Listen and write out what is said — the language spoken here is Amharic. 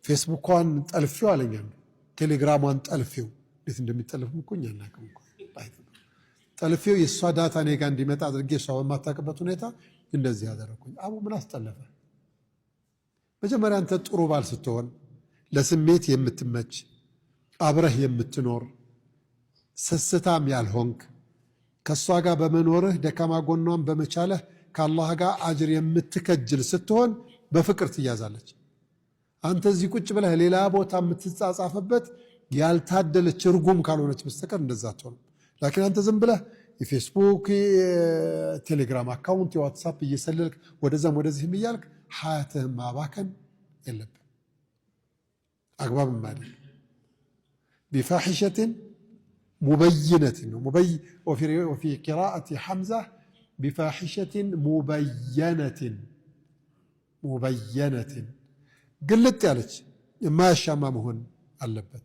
ፌስቡኳን ጠልፌው አለኝ፣ ቴሌግራሟን ጠልፌው፣ እንዴት እንደሚጠልፍም እኮ እኛ አናውቅም እኮ፣ ጠልፌው የእሷ data እኔ ጋር እንዲመጣ አድርጌ እሷ በማታውቅበት ሁኔታ እንደዚህ ያደረግኩኝ። አቡ ምን አስጠለፈ? መጀመሪያ አንተ ጥሩ ባል ስትሆን፣ ለስሜት የምትመች፣ አብረህ የምትኖር፣ ስስታም ያልሆንክ፣ ከእሷ ጋር በመኖርህ ደካማ ጎኗን በመቻለህ ከአላህ ጋር አጅር የምትከጅል ስትሆን በፍቅር ትያዛለች። አንተ እዚህ ቁጭ ብለህ ሌላ ቦታ የምትጻጻፍበት ያልታደለች እርጉም ካልሆነች በስተቀር እንደዛ አትሆንም። لكن አንተ ዝም ብለህ የፌስቡክ፣ የቴሌግራም account፣ የዋትሳፕ እየሰለልክ ወደዛም ወደዚህም እያልክ ሀያትህን ማባከን የለብህ፣ አግባብም አይደለም። بفاحشة مبينة ነው። وفي قراءة حمزة بفاحشة مبينة፣ مبينة ግልጥ ያለች የማያሻማ መሆን አለበት።